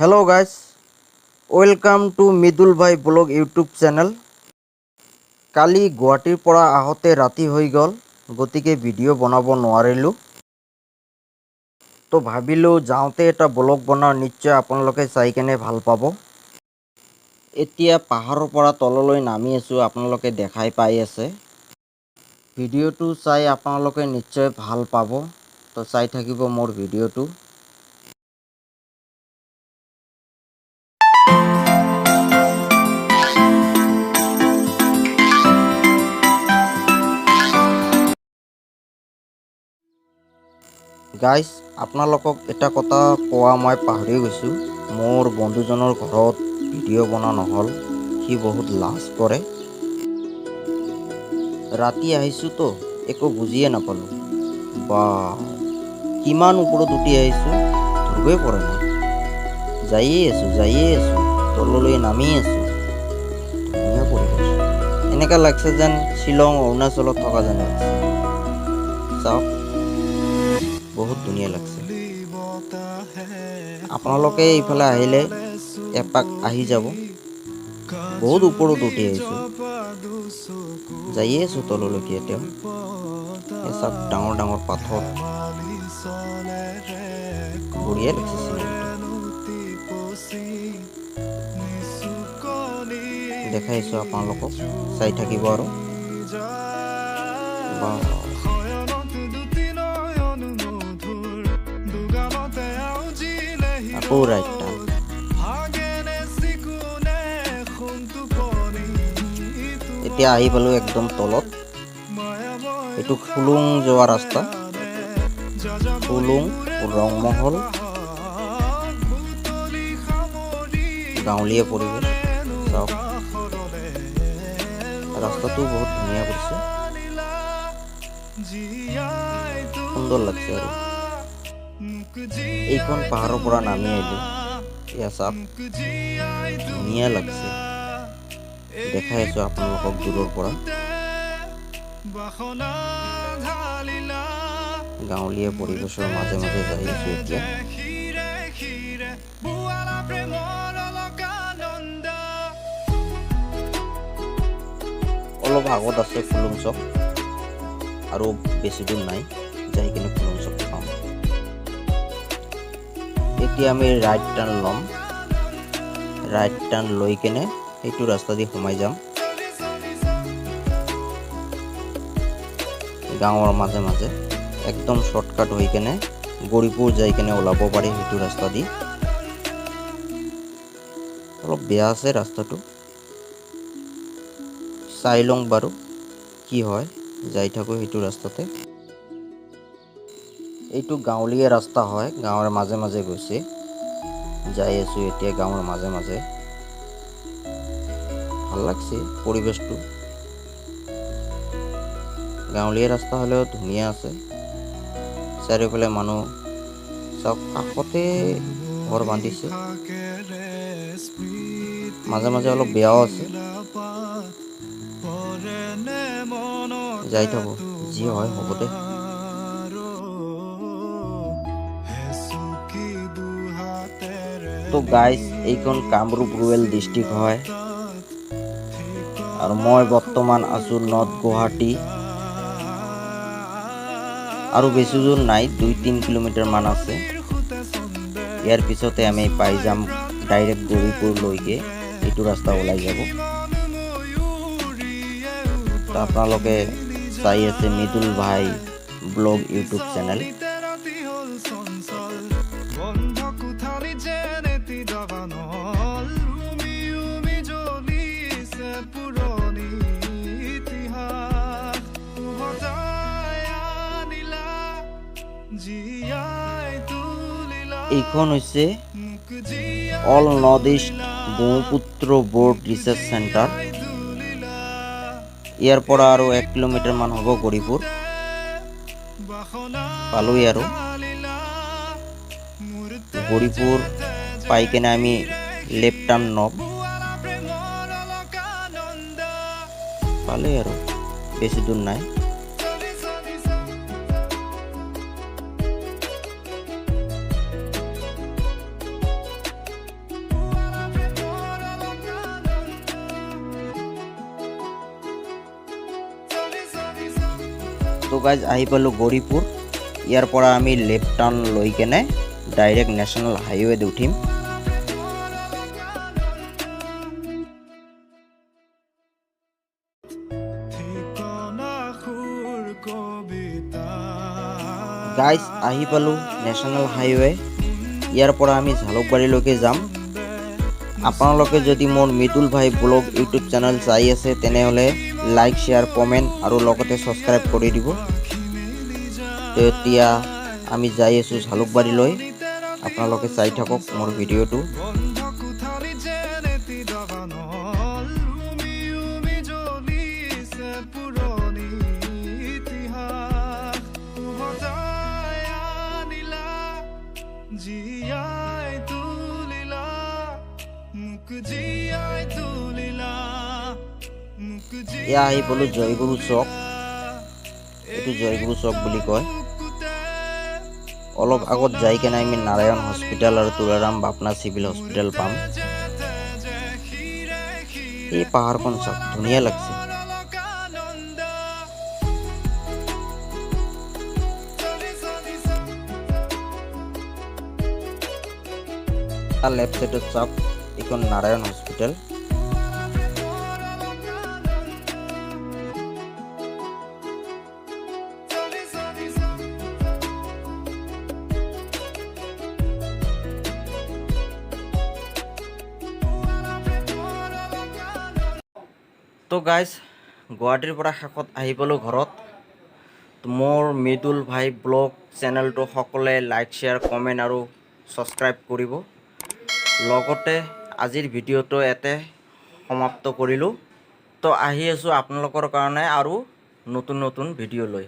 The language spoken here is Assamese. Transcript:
Hello guys, welcome to Mridul ভাই ব্লগ ইউটিউব চেনেল। কালি গুৱাহাটীৰ পৰা আহোঁতে ৰাতি হৈ গ'ল, গতিকে ভিডিঅ' বনাব নোৱাৰিলোঁ। তো ভাবিলোঁ যাওঁতে এটা ব্লগ বনাওঁ, নিশ্চয় আপোনালোকে চাই কেনে ভাল পাব। এতিয়া পাহাৰৰ পৰা তললৈ নামি আছোঁ, আপোনালোকে দেখাই পাই আছে। ভিডিঅ'টো চাই আপোনালোকে নিশ্চয় ভাল পাব, তো চাই থাকিব মোৰ ভিডিঅ'টো। গাইজ, আপোনালোকক এটা কথা কোৱা মই পাহৰি গৈছোঁ। মোৰ বন্ধুজনৰ ঘৰত ভিডিঅ' বনোৱা নহ'ল, সি বহুত লাজ কৰে। ৰাতি আহিছোঁ তো একো বুজিয়ে নাপালোঁ। বা, কিমান ওপৰত উঠি আহিছোঁ ধৰিবই পৰা নাই। যায়ে আছোঁ, যায়ে আছোঁ, তললৈ নামি আছোঁ। ধুনীয়া পৰিৱেশ, এনেকুৱা লাগছে যেন শ্বিলং, অৰুণাচলত থকা যেন লাগছে। চাওক, বহুত ধুনীয়া লাগছে। আপোনালোকে এইফালে আহিলে এপাক আহি যাব। বহুত ওপৰত উঠি আহিছোঁ, যায়ে আছোঁ তললৈকে এতিয়াও। এই চাওক, ডাঙৰ ডাঙৰ পাথৰ, বঢ়িয়া লাগছে চিনাৰীটো। দেখাইছোঁ আপোনালোকক, চাই থাকিব আৰু। বা, আকৌ ৰাইট টাৰ্ণ। এতিয়া আহি পালোঁ একদম তলত। এইটো খুলুং যোৱা ৰাস্তা, খুলুং, ৰংমহল। গাঁৱলীয়া পৰিৱেশ চাওক, ৰাস্তাটো বহুত ধুনীয়া কৰিছে, সুন্দৰ লাগছে। আৰু এইখন পাহাৰৰ পৰা নামি আহিলোঁ। এয়া চাওক, ধুনীয়া লাগছে। দেখাই আছোঁ আপোনালোকক দূৰৰ পৰা। গাঁৱলীয়া পৰিৱেশৰ মাজে মাজে যাই আছোঁ এতিয়া। অলপ আগত আছে ফুলুং চক, আৰু বেছি দূৰ নাই, যাই কিনে ফুলুং চক পাম। এতিয়া আমি ৰাইট টাৰ্ণ ল'ম। ৰাইট টাৰ্ণ লৈ কেনে সেইটো ৰাস্তা দি সোমাই যাম গাঁৱৰ মাজে মাজে, একদম শ্বৰ্টকাট হৈ কেনে গৌৰীপুৰ যাই কেনে ওলাব পাৰি সেইটো ৰাস্তা দি। অলপ বেয়া আছে ৰাস্তাটো, চাই লওঁ বাৰু কি হয়, যাই থাকোঁ সেইটো ৰাস্তাতে। এইটো গাঁৱলীয়া ৰাস্তা হয়, গাঁৱৰ মাজে মাজে গৈছে। যাই আছোঁ এতিয়া গাঁৱৰ মাজে মাজে, ভাল লাগছে পৰিৱেশটো। গাঁৱলীয়া ৰাস্তা হ'লেও ধুনীয়া আছে। চাৰিওফালে মানুহ চাওক, কাষতে ঘৰ বান্ধিছে। মাজে মাজে অলপ বেয়াও আছে। যাই থাকোঁ, যি হয় হ'ব দে। তো গাইজ, এইখন কামৰূপ ৰুৰেল ডিষ্ট্ৰিক্ট হয় আৰু মই বৰ্তমান আছোঁ নৰ্থ গুৱাহাটী। আৰু বেছি দূৰ নাই, 2-3 কিলোমিটাৰ মান আছে। ইয়াৰ পিছতে আমি পাই যাম ডাইৰেক্ট গৌৰীপুৰলৈকে, এইটো ৰাস্তা ওলাই যাব। তো আপোনালোকে চাই আছে মৃদুল ভাই ব্লগ ইউটিউব চেনেল। বন্ধ কোঠালি যেন এটি দাবানল, উমি উমি জ্বলিছে পুৰণি ইতিহাস। উভতাই আনিলা, জীয়াই তুলিলা এইখন হৈছে মোক জীয়াই all north east Brahmaputra board research centre. তুলিলা। ইয়াৰ পৰা আৰু 1 কিলোমিটাৰ মান হ'ব গৌৰীপুৰ। বাসনা পালোঁৱেই আৰু। ঢালিলা মোৰ। গৌৰীপুৰ পাই কেনে আমি লেফ্ট টাৰ্ণ ল'ম। বোৱালা প্ৰেমৰ অলকানন্দ। পালেই আৰু, বেছি দূৰ নাই। চলি চলি চলি। তো গাইজ, আহি পালোঁ গৌৰীপুৰ। ইয়াৰ পৰা আমি লেফ্ট টাৰ্ণ লৈ কেনে ডাইৰেক্ট নেশ্যনেল হাইৱেত উঠিম। ঠিকনা সুৰ কবিতা। গাইজ, আহি পালোঁ নেশ্যনেল হাইৱে। ইয়াৰ পৰা আমি জালুকবাৰীলৈকে যাম। আপোনালোকে যদি মোৰ মৃদুল ভাই ব্লগ ইউটিউব চেনেল চাই আছে, তেনেহ'লে লাইক, শ্বেয়াৰ, কমেণ্ট আৰু লগতে ছাবস্ক্ৰাইব কৰি দিব। তো এতিয়া আমি যাই আছোঁ জালুকবাৰীলৈ। আপোনালোকে চাই থাকক মোৰ ভিডিঅ'টো। বন্ধ কোঠালি যেন এটি দাবানল, উমি উমি জ্বলিছে পুৰণি ইতিহাস। উভতাই আনিলা, জীয়াই তুলিলা মোক, জীয়াই তুলিলা মোক। এয়া আহি পালোঁ জয়গুৰু চক। এইটো জয়গুৰু চক বুলি কয়। অলপ আগত যাই কেনে আমি নাৰায়ণ হস্পিটেল আৰু তুলাৰাম বাপনা চিভিল হস্পিটেল পাম। এই পাহাৰখন চাওক, ধুনীয়া লাগছে। অলকানন্দ চলি চলি। তাৰ লেফ্ট চাইডত চাওক, এইখন নাৰায়ণ হস্পিটেল। চলি চলি চলি। তো গাইজ, গুৱাহাটীৰ পৰা শেষত আহি পালোঁ ঘৰত। মোৰ মৃদুল ভাই ব্লগ চেনেলটো সকলোৱে লাইক, শ্বেয়াৰ, কমেণ্ট আৰু ছাবস্ক্ৰাইব কৰিব। লগতে আজিৰ ভিডিঅ'টো ইয়াতে সমাপ্ত কৰিলোঁ। তো আহি আছোঁ আপোনালোকৰ কাৰণে আৰু নতুন নতুন ভিডিঅ' লৈ।